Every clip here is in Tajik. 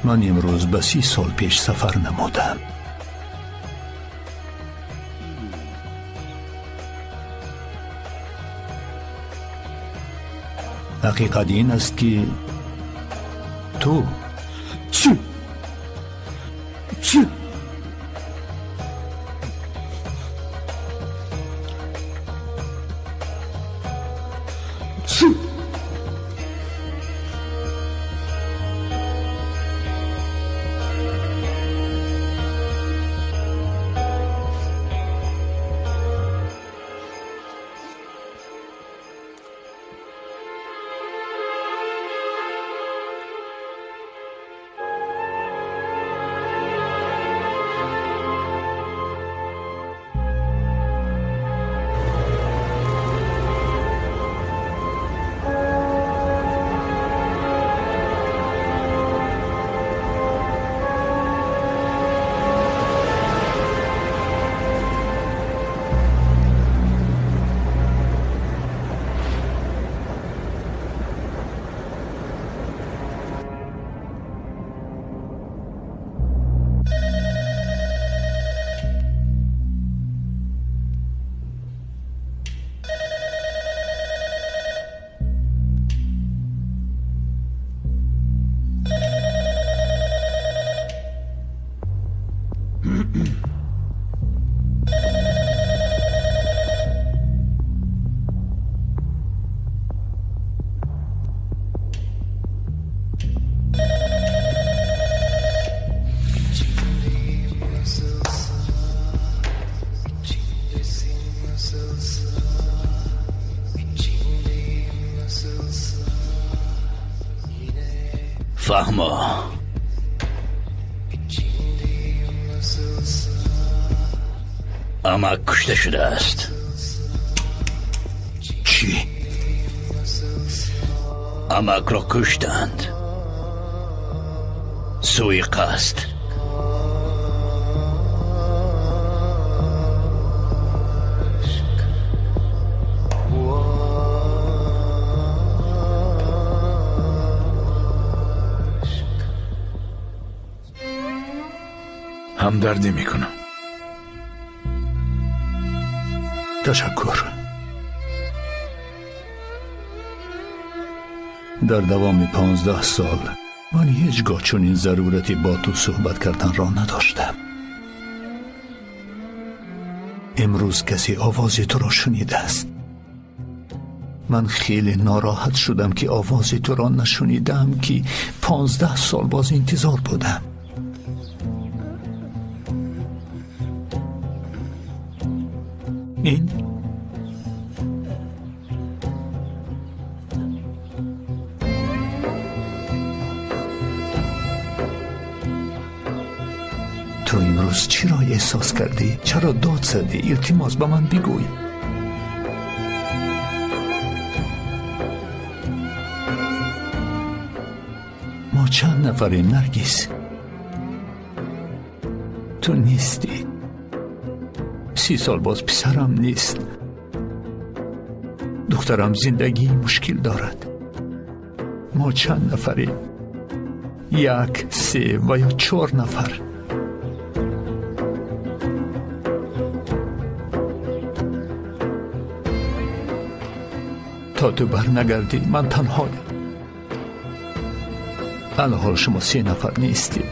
Ман имрӯз ба 30 сол пеш сафар намудам. Ҳақиқат ин аст, ки ту чӣ? Чӣ? Чӣ? Фаҳмо. Амак кушта шудааст. Чӣ? Амакро куштанд. Сӯи қасд. Ҳамдардӣ мекунам. Ташаккур. Дар давоми 15 сол ман ҳеҷ гоҳ чунин зарурате бо ту суҳбат карданро надоштам. Имрӯз касе овози туро шунидааст. Ман хеле нороҳат шудам, ки овози туро нашунидам, ки 15 сол боз интизор будам. Ин ту имрӯз чиро эҳсос кардӣ? Чаро дод задӣ? Илтимос, ба ман бигӯй. Мо чанд нафарем, Наргиз? Ту нестӣ. 30 сол боз писарам нест. Духтарам зиндагии мушкил дорад. Мо чанд нафарем? 1, 3 ва ё 4 нафар. То ту барнагардӣ, ман танҳоям. Алҳол шумо 3 нафар нестед.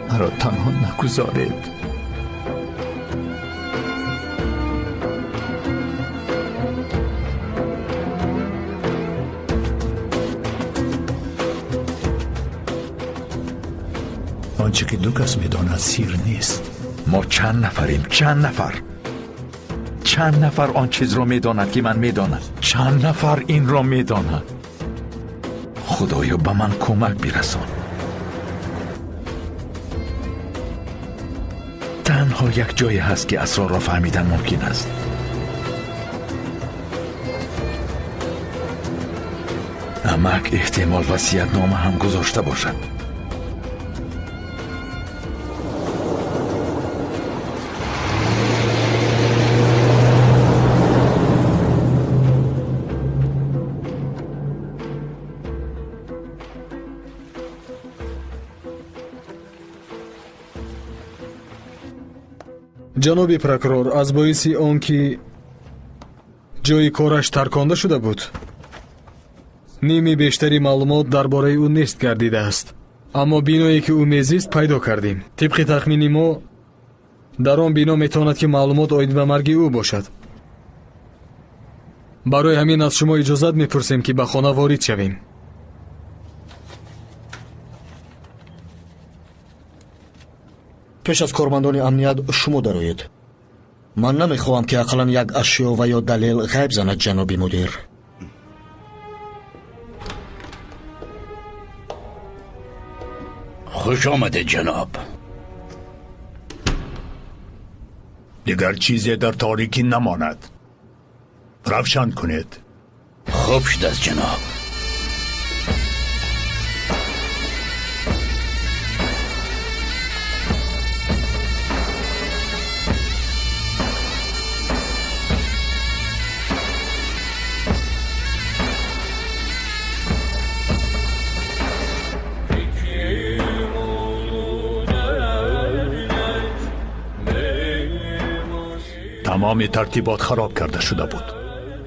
Маро танҳо нагузоред. Онче ки ду кас медонад, сир нест. Мо чанд нафарем? Чанд нафар? Чанд нафар он чизро медонад, ки ман медонам? Чанд нафар инро медонад? Худоё, ба ман кӯмак бирасон. Танҳо як ҷое ҳаст, ки асрорро фаҳмидан мумкин аст. Амак эҳтимол васиятнома ҳам гузошта бошад. Ҷаноби прокурор, аз боиси он ки ҷои кораш тарконда шуда буд, ними бештари маълумот дар бораи ӯ нест гардидааст. Аммо биное ки ӯ мезист пайдо кардем. Тибқи тахмини мо дар он бино метавонад ки маълумот оид ба марги ӯ бошад. Барои ҳамин аз шумо иҷозат мепурсем, ки ба хона ворид шавем. Пеш аз кормандони амният шумо дароед. Ман намехоҳам, ки ақаллан як ашё ва ё далел ғайб занад, ҷаноби мудир. Хуш омадед, ҷаноб. Дигар чизе дар торикӣ намонад. Равшан кунед. Хуб шудааст, ҷаноб. Тамоми тартибот хароб карда шуда буд.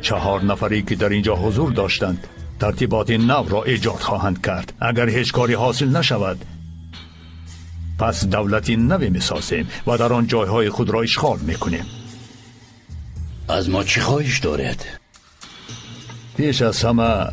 4 нафаре ки дар инҷо ҳузур доштанд тартиботи навро эҷод хоҳанд кард. Агар ҳеҷ коре ҳосил нашавад, пас давлати наве месозем ва дар он ҷойҳои худро ишғол мекунем. Аз мо чӣ хоҳиш доред? Пеш аз ҳама